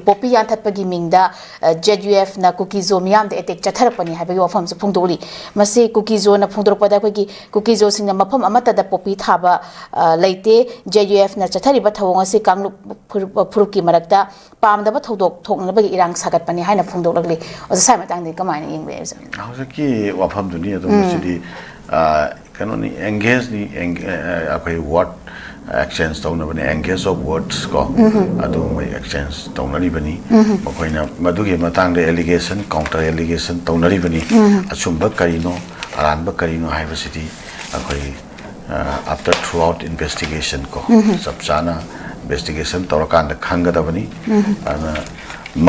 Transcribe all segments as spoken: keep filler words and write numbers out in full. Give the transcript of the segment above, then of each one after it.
Poppy ꯌꯥꯟꯊꯠꯄꯒꯤ ꯃꯤꯡꯗ Z U ꯑꯦꯐꯅ ꯀꯨꯀꯤꯖꯣ ꯃꯤꯌꯥꯝꯗ attack ꯆꯠꯊꯔꯛꯄꯅꯤ ꯍꯥꯏꯕꯒꯤ ꯋꯥꯐꯝꯁꯨ ꯐꯣꯡꯗꯣꯛꯂꯤ꯫ ꯃꯁꯤ ꯀꯨꯀꯤꯖꯣꯅ ꯐꯣꯡꯗꯣꯔꯛꯄꯗ ꯑꯩꯈꯣꯏꯒꯤ ꯀꯨꯀꯤꯖꯣꯁꯤꯡꯅ ꯃꯐꯝ ꯑꯃꯠꯇꯗ ꯄꯣꯄꯤ ꯊꯥꯕ ꯂꯩꯇꯦ꯫ ꯖꯦꯠ ꯌꯨ ꯑꯦꯐꯅ ꯆꯠꯊꯔꯤꯕ ꯊꯧꯑꯣꯡ ꯑꯁꯤ ꯀꯥꯡꯂꯨꯞ ꯐꯨꯔꯨꯞꯀꯤ ꯃꯔꯛꯇ ꯄꯥꯝꯗꯕ ꯊꯧꯗꯣꯛ ꯊꯣꯛꯅꯅꯕꯒꯤ ꯏꯔꯥꯡ ꯁꯥꯒꯠꯄꯅꯤ ꯍꯥꯏꯅ ꯐꯣꯡꯗꯣꯛꯂꯛꯂꯤ꯫ ꯑꯣꯖꯥ, ꯁ꯭ꯋꯥꯏ ꯃꯇꯥꯡꯗꯗꯤ ꯀꯃꯥꯏꯅ ꯌꯦꯡꯕ ꯌꯥꯏ? ꯍꯧꯖꯤꯛꯀꯤ ꯋꯥꯐꯝꯗꯨꯅꯤ꯫ ꯑꯗꯨꯝ ꯃꯁꯤꯗꯤ ꯀꯩꯅꯣꯅꯤ, ꯑꯦꯡꯒꯦꯖꯅꯤ꯫ ꯑꯩꯈꯣꯏ ꯋꯥꯔꯗ ꯑꯦꯛꯁꯆꯦꯟꯖ ꯇꯧꯅꯕꯅꯤ, ꯑꯦꯡꯒꯦꯖ ꯑꯣꯐ ꯋꯥꯔꯗꯁ ꯀꯣ꯫ ꯑꯗꯨ ꯃꯣꯏ ꯑꯦꯛꯁꯆꯦꯟꯖ ꯇꯧꯅꯔꯤꯕꯅꯤ꯫ ꯃꯈꯣꯏꯅ ꯃꯗꯨꯒꯤ ꯃꯇꯥꯡꯗ ꯑꯦꯂꯤꯒꯦꯁꯟ, ꯀꯥꯎꯟꯇꯔ ꯑꯦꯂꯤꯒꯦꯁꯟ ꯇꯧꯅꯔꯤꯕꯅꯤ꯫ ꯑꯆꯨꯝꯕ ꯀꯔꯤꯅꯣ, ꯑꯔꯥꯟꯕ ꯀꯔꯤꯅꯣ ꯍꯥꯏꯕꯁꯤꯗꯤ ꯑꯩꯈꯣꯏ ꯑꯥꯐꯇꯔ ꯊ꯭ꯔꯨ ꯑꯥꯎꯠ ꯏꯟꯚꯦꯁꯇꯤꯒꯦꯁꯟ ꯀꯣ, ꯆꯞ ꯆꯥꯅ ꯏꯟꯚꯦꯁꯇꯤꯒꯦꯁꯟ ꯇꯧꯔꯀꯥꯟꯗ ꯈꯪꯒꯗꯕꯅꯤ꯫ ꯑꯗꯨꯅ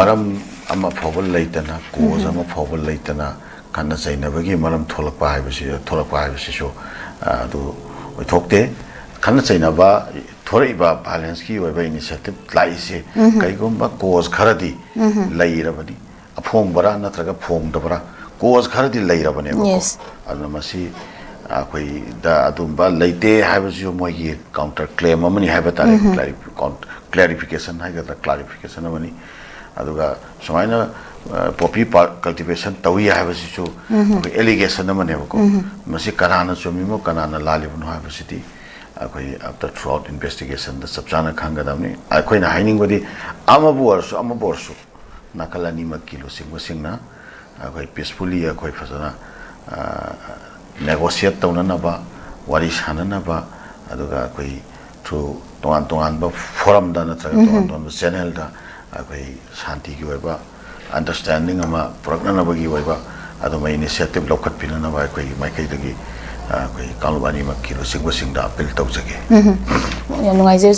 ꯃꯔꯝ ꯑꯃ ꯐꯥꯎꯕ ꯂꯩꯇꯅ, ꯀꯣꯖ ꯑꯃ ꯐꯥꯎꯕ ꯂꯩꯇꯅ ꯈꯠꯅ ꯆꯩꯅꯕꯒꯤ ꯃꯔꯝ ꯊꯣꯛꯂꯛꯄ ꯍꯥꯏꯕꯁꯤ, ꯊꯣꯛꯂꯛꯄ ꯍꯥꯏꯕꯁꯤꯁꯨ ꯑꯗꯨ ꯑꯣꯏꯊꯣꯛꯇꯦ꯫ ꯈꯠꯅ ꯆꯩꯅꯕ ꯊꯣꯔꯛꯏꯕ, ꯚꯥꯏꯂꯦꯟꯁꯀꯤ ꯑꯣꯏꯕ ꯏꯅꯤꯁꯤꯌꯦꯇꯤꯚ ꯂꯥꯛꯏꯁꯦ ꯀꯩꯒꯨꯝꯕ ꯀꯣꯖ ꯈꯔꯗꯤ ꯂꯩꯔꯕꯅꯤ꯫ ꯑꯐꯣꯡꯕꯔꯥ ꯅꯠꯇ꯭ꯔꯒ ꯐꯣꯡꯗꯕꯔꯥ, ꯀꯣꯖ ꯈꯔꯗꯤ ꯂꯩꯔꯕꯅꯦꯕꯀꯣ꯫ ꯑꯗꯨꯅ ꯃꯁꯤ ꯑꯩꯈꯣꯏꯗ ꯑꯗꯨꯝꯕ ꯂꯩꯇꯦ ꯍꯥꯏꯕꯁꯤꯁꯨ ꯃꯣꯏꯒꯤ ꯀꯥꯎꯟꯇꯔ ꯀ꯭ꯂꯦꯝ ꯑꯃꯅꯤ ꯍꯥꯏꯕ ꯇꯥꯔꯦ꯫ ꯀ꯭ꯂꯦꯔꯤꯐꯤꯀꯦꯁꯟ ꯍꯥꯏꯒꯗ꯭ꯔꯥ, ꯀ꯭ꯂꯥꯔꯤꯐꯤꯀꯦꯁꯟ ꯑꯃꯅꯤ꯫ ꯑꯗꯨꯒ ꯁꯨꯃꯥꯏꯅ ꯄꯣꯄꯤ ꯀꯜꯇꯤꯚꯦꯁꯟ ꯇꯧꯏ ꯍꯥꯏꯕꯁꯤꯁꯨ ꯑꯩꯈꯣꯏ ꯑꯦꯂꯤꯒꯦꯁꯟ ꯑꯃꯅꯦꯕꯀꯣ꯫ ꯃꯁꯤ ꯀꯅꯥꯅ ꯆꯨꯝꯃꯤꯃꯣ ꯀꯅꯥꯅ ꯂꯥꯜꯂꯤꯕꯅꯣ ꯍꯥꯏꯕꯁꯤꯗꯤ ꯑꯩꯈꯣꯏ ꯑꯥꯐꯇꯔ ꯊ꯭ꯔꯨ ꯑꯥꯎꯠ ꯏꯟꯚꯦꯁꯇꯤꯒꯦꯁꯟꯗ ꯆꯞ ꯆꯥꯅ ꯈꯪꯒꯗꯕꯅꯤ꯫ ꯑꯩꯈꯣꯏꯅ ꯍꯥꯏꯅꯤꯡꯕꯗꯤ ꯑꯃꯕꯨ ꯑꯣꯏꯔꯁꯨ ꯑꯃꯕꯨ ꯑꯣꯏꯔꯁꯨ ꯅꯥꯀꯜ ꯑꯅꯤꯃꯛꯀꯤ ꯂꯨꯆꯤꯡꯕꯁꯤꯡꯅ ꯑꯩꯈꯣꯏ ꯄꯤꯁꯐꯨꯜꯂꯤ ꯑꯩꯈꯣꯏ ꯐꯖꯅ ꯅꯦꯒꯣꯁꯤꯌꯦꯠ ꯇꯧꯅꯅꯕ, ꯋꯥꯔꯤ ꯁꯥꯟꯅꯅꯕ, ꯑꯗꯨꯒ ꯑꯩꯈꯣꯏ ꯊ꯭ꯔꯨ ꯇꯣꯉꯥꯟ ꯇꯣꯉꯥꯟꯕ ꯐꯣꯔꯝꯗ ꯅꯠꯇ꯭ꯔꯒ ꯇꯣꯉꯥꯟ ꯇꯣꯉꯥꯟꯕ ꯆꯦꯅꯦꯜꯗ ꯑꯩꯈꯣꯏ ꯁꯥꯟꯇꯤꯒꯤ ꯑꯣꯏꯕ ꯑꯟꯗꯔꯁ꯭ꯇꯦꯟꯗꯤꯡ ꯑꯃ ꯄꯨꯔꯛꯅꯅꯕꯒꯤ ꯑꯣꯏꯕ ꯑꯗꯨꯝꯕ ꯏꯅꯤꯁꯤꯌꯦꯇꯤꯚ ꯂꯧꯈꯠꯄꯤꯅꯅꯕ ꯑꯩꯈꯣꯏꯒꯤ ꯃꯥꯏꯀꯩꯗꯒꯤ ꯑꯩꯈꯣꯏ ꯀꯥꯡꯂꯨꯞ ꯑꯅꯤꯃꯛꯀꯤ ꯂꯨꯆꯤꯡꯕꯁꯤꯡꯗ ꯑꯄꯤꯜ ꯇꯧꯖꯒꯦ꯫ ꯌꯥꯝ ꯅꯨꯡꯉꯥꯏꯖꯩ ꯑꯣꯖꯥ꯫